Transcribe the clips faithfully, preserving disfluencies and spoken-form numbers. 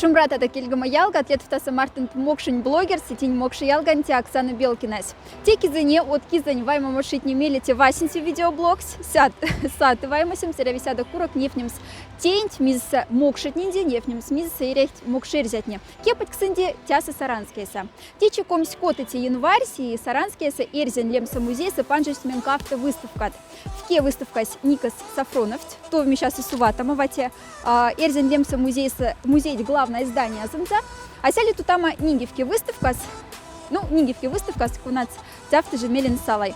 Шумбрат, тада кельгома ялгат, летфтаса мартын мокшень блогерс, и тинь мокшень ялган те Оксана Белкинась. Те кизоне, од кизонь вайма мошитне мелите васенце видеоблогс, сят, саты ваймасем, сэряви сяда курок нефнемс тенть, мизса мокшетненди, нефнемс мизса эряхть мокшерзятне. Кепотьксынди тяса Саранскеса. Течи комсь котоце январь, и Саранскеса эрзянь лемса музейса панжисть мен кафта выставкат. Вке выставкась Никас Сафроновть, тов мешасы суватама вате, а, эрзянь лемса музейса, музейть главное здание азынза. А сяли тутама нигевке выставкас, ну, нигевке выставкас, кунац тяфты же мелен салай.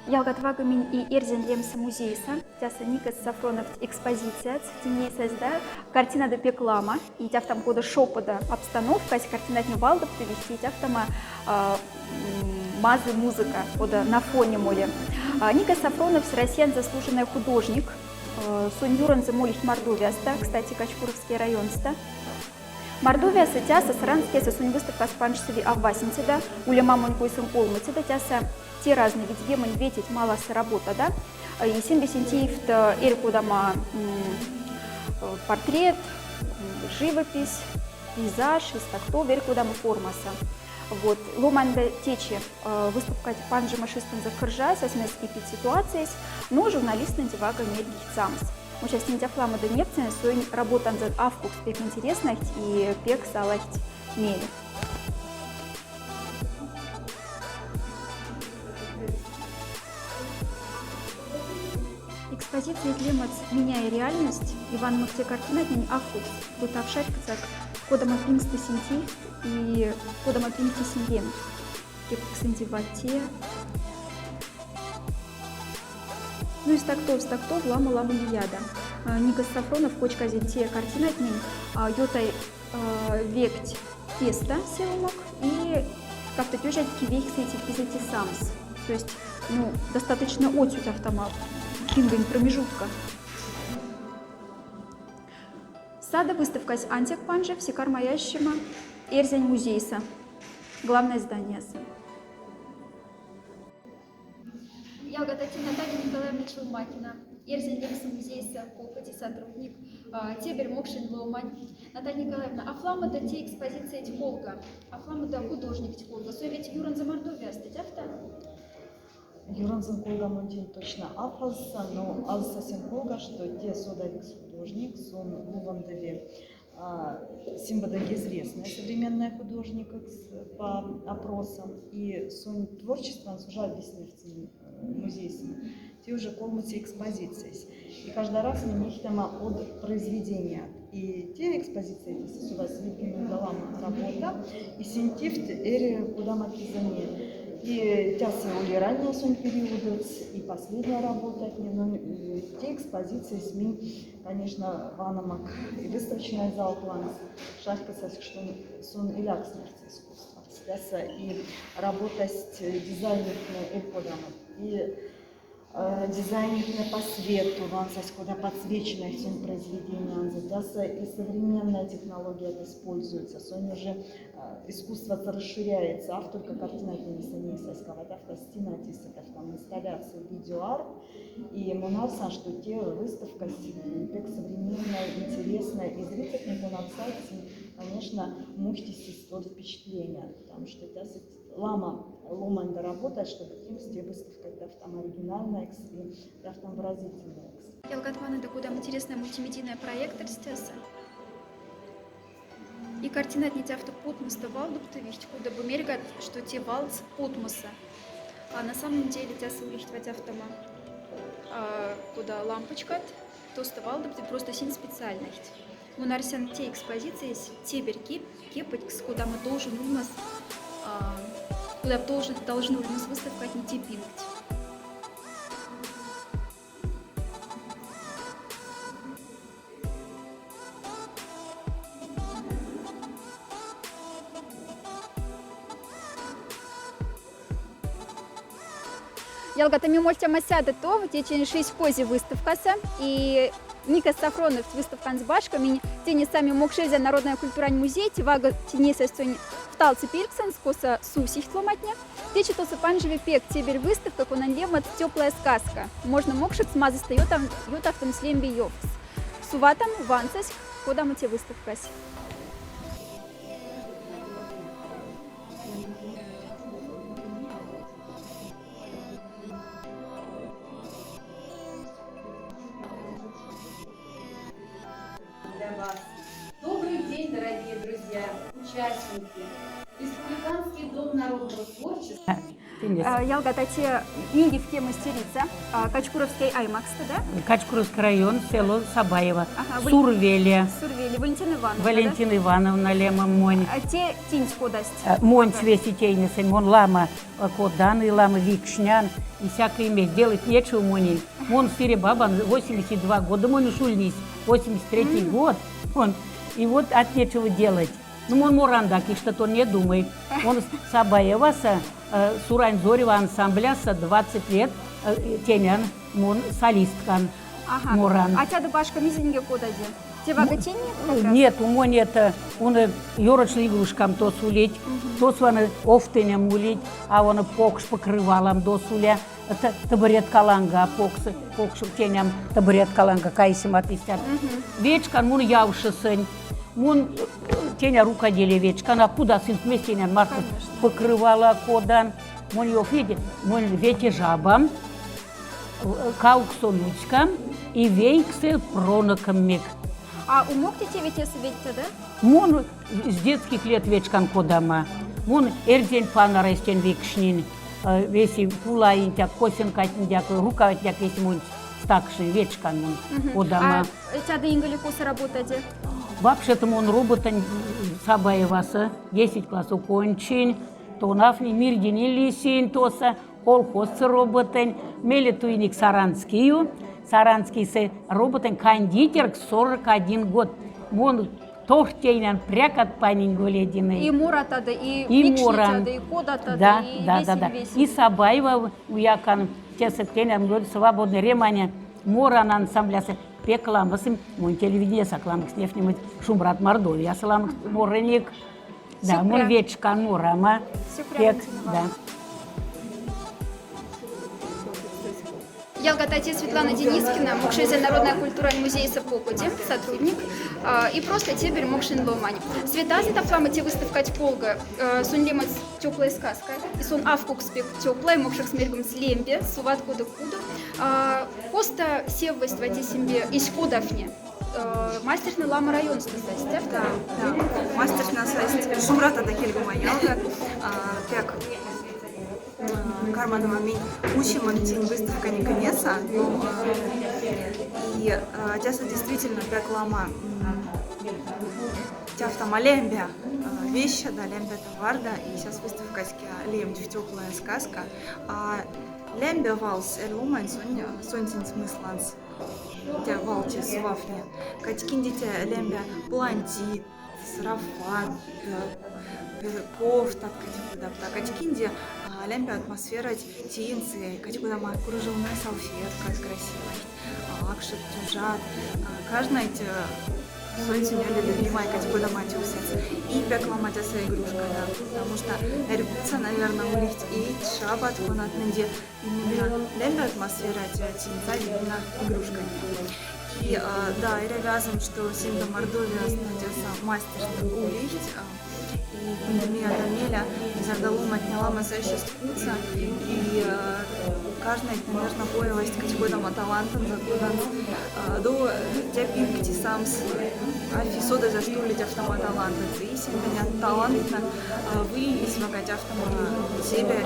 Ялгат, вагоминь и эрзянь лемса музейса, тяса Никас Сафроновть экспозицият, тинь несась да картинада пек лама, и тяфтама кода шопода обстановкась, картинатне валдоптывихть, и тяфтама, а, м, мазы музыка, кода на фоне моли. А, Никас Сафроновсь Россиянь заслуженный художник, э, сонь юронза молихть Мордовияста, кстати, Кочкуровский районста. Мордовияса тяса Саранскеса сонь выставкас панжсови аввасенцеда, улема монь койсэм колмоцеда, тяса те разный ведь вемонь вететь маласа работада. И син весень тиифт, э, эрь кодама, м, э, портрет, м, живопись, пейзаж, и стакто эрь кодама формаса. Вот, ломанда течи, э, выставкать панжома шестынза кыржась, асьмес эпидситуациясь, но журналистнэнди вага мельгихть самс. Мучась тинь тяф ламада нефтсен, соинь работанза авкукс пек интереснэхть и пек салахть меле. Экспозициять лемац «Меняя реальность», и ванмак те картинатнень авкукс, быттьэ вшарькодьсак, кодамо пингстэ синти и кодамо пингстэ синъем. Кепксынди вате. Ну и стакто, стакто, лама, лама лияда. А, Никас Сафронов кочказень те картинатнень, а, ётай, а, векть песта сёмок и кафта тёжать кивейксэти кизэти самс. То есть, ну, достаточно отсюда автомат. Кингань промежутка. Сада выставкась ансяк панжови, сикармаящема эрзянь музейса, главное зданияса. Ялгат, тя Наталья Николаевна Челмакина, эрзянь лемса музейса колхоза сотрудник, а, теберь мокшень ломань. Наталья Николаевна, аф ламада те экспозициять колга, аф ламада художникть колга, со ведь юронза Мордовияста, тяфта? Юронза колга монь тень точно аф азса, но азса син колга, что те содавикс художник, сон лувондови, а, символически известная современная художник по опросам, и сон творчествоен уже объяснил музейсме. Те уже колмоце экспозициясь. И каждый раз минь нихтама од произведения. И те экспозициятнес сувась великий лама работа, и синтифт эри кудама кизоне. И тяса ули ранее сон периодец, и последняя работа, но, э, те экспозициятнес минь, конечно, ваномак и выставочный зал планс, шарькодьсаськ, что сон илякс мерце искусство. Тяса и работасть дизайнерхне эль кодама, и, э, дизайнерхне по свету, вансаськ, кода подсвечено синь произведениянза, тяса и современная технология используется, сон уже, э, искусство расширяется, аф только картинатнеса несаськ, а вот аф тяса стенатнеса, аф там инсталляция, видеоарт, и мон арсан, что те выставка с-, пек современная, интересная, и зрительхне, кон арсайть, конечно, муштисис тот впечатление, потому что тяса лама ломанда работать, чтобы тем сте выставка тяфтама оригинальная экс и тяфтама выразительная экс. Ялгат, ванды, кудам интересная мультимедийная проекторсь тяса. И картинатне тяфта потмоста валдоптывихть, кудабы мярьгад, что те валдсь потмоса. А на самом деле тяса улихть вать афтама, а, кода лампочкат, тоста валдоптыть, просто синь специальнойть. Мон арсян, те экспозициясь теберь кеп-, кепотькс, кодама должен улмас, а, Кода должен, должен улемс выставкатнеди пингть. Ялгата, ми мольтяма сяда тов, течи шись пози выставкаса, и Никас Сафронов выставканц башка, минь тени сами мокшезя народная культурань музей, тевага тени састюнь вталци пельксанс, коса сусихт ломатне. Течи тоса панжеви пек тебель выставка, конань лемат «Тёплая сказка». Можно мокшекс мазыста ютав-, ютавтомс лембе ёвкс. Суватам вансаськ, кодамо те выставкась. Для вас. Добрый день, дорогие друзья, участники. Республиканский дом народного творчества. Э, ялгата, те ниги вке мастерица, а, Качкуровский аймакста, да? Качкуровский район, село Сабаево. Ага, Вал-, Сурвеле. Сурвеле. Валентина Ивановна, да? Валентина Ивановна лема монь. А те тинсь кодасть? Э, монь весе тейнеса, мон лама, э, кодан и лама викшнян, и всякое имеет. Делать нечего монень. Мон сыре бабан, восемьдесят два года монь уж ульнись, восемьдесят третий год. Мгм. Мон. И вот от нечего делать. Ну, мон моран дак ишта тон не думай. Мон с-, Сабаеваса, э, Сурань Зорева ансамбляса двадцать лет, э, тенян, мон солисткан. Ага. Моран. А тяда башка мизинге кодади? Тевага тени как раз? Нет, у монь это, уна ёрочный игрушкам тос улить, мгм, тос вана офтыне улить, а вана покш покрывалам тос уля. Та-, табуреткаланга, поксы, поксы теням табуреткаланга кайсема тестят. Мгм. Вечкан мон явшесынь. Мон, э, теня рукоделие вечкан, а куда сынь вместе нян марка. Конечно. Покрывала кодан. Мон ёх види, мон вете жабам, э, кауксо нуцькам и вейксе пронокам мек. А умок те ветеса ведьта, да? Мон с детских лет вечкан кодама. Мон эрзянь панара эстень викшнин. Э, весе пулаентяк, косынкатнедяк, рукаватнедяк весе мон стакшин, вечкан мон кодама. Мгм. А, э, тяда инголи коса работади? Вообще-то мон роботань Сабаеваса, десять класс окончинь, тонафни мирдини лисинь тоса. Колхозса роботань, меле туйник Саранскию, Саранскийса роботань, кондитерк сорок один год. Мон тохтейнан прякат панинь голединой. И моратада, и, и моран. И кодатада, да, и да, да, да. И Сабаева уякан, тесак теням свободный реманя, моран ансамбляса пек ламасым, мон телевиденияса ламыкс нефнемыть, Шумбрат Мордовияса ламыкс морыник. Да, мон вечкан морама. Пек, да. Ялгата, те Светлана Денискина, мокшезя народная культура музейса покоди, сотрудник, а, и просто тебель мокшень ломань. Света, зэта флама те выставкать полга, э, сон лемац «Тёплая сказка», и сон афкукс пек тёплая, мокшекс мергомс лембе, суват кода кудо. А, коста севвасть вади сембе эсь кодафне. Э, мастертне лама районста састь, да? Да, да. Мастертне састь Шумбратада кельгома ялгат, а, пек, а, карматома минь усемон тень выставкань кынеса, но, а, и, а, тяса действительно пек лама, м, тяфтама лембе, а, вещь да, лембе товар да, и сейчас выставкаське лембе «Тёплая сказка», а лембе валс, э, ломань сонь, а, сонь тень смысланц. Те валче суватне. Качкинди те лембе плантит, сарафат, э, кофтат качкуда. Качкинди, а, лембе атмосферать тинсе, качкудама кружевной салфетка красивой, а, акшет тюжат, а, каждый те, э, сонь синёле любимой качкудама тюсец. И пек лама тяса игрушка, да. Потому что эрьгуца, наверное, улихть и шабат конатненди именно лембе атмосфера тя тинса именно игрушкань. И, а, да, эрявазм, что семья Мордовия становится мастер улихть, а, и пандемия да меля, зярдо ломатне лама саисьсэ кутса, и, а, каждый, наверное, появилась качкудама талантонза, коданза, а, до, э, тя пингти самс, а, афисода за что ли тяфтама талантонза. И семья талантна, а, выявись вага тяфтама Сибирь,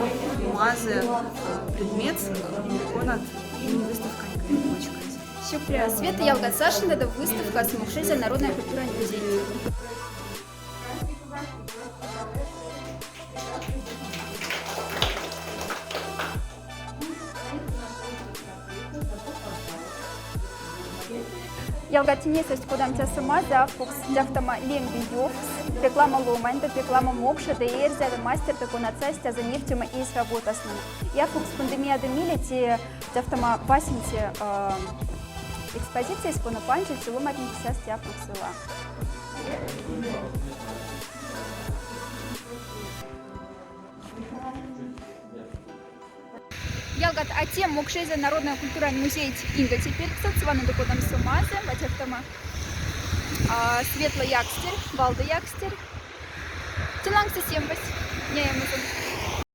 мазы, а, предмет, а, конат и выставкань кочкась. Сюкпря. Света, ялгат, сашинда да выставкаса мокшезя народная культура музей. Ялгат, тинесть кода тяса маза, афукс тяфтама лемби ёвкс, реклама ломаньда, реклама мокшада, эрзяда, мастерта, кона цастяза нефтема эсь работасна. И афукс пандемияда миле те тяфтама васенце, э, экспозиция, кона панжи силу матнитисяс тяфуксыла. Ялгат, а тем мокшеза народная культура музей инда теперь ксат сваны докодам сомазы, ватяфтама. А, светло якстер, валды якстер. Тинлангсты сембась, не эмозын.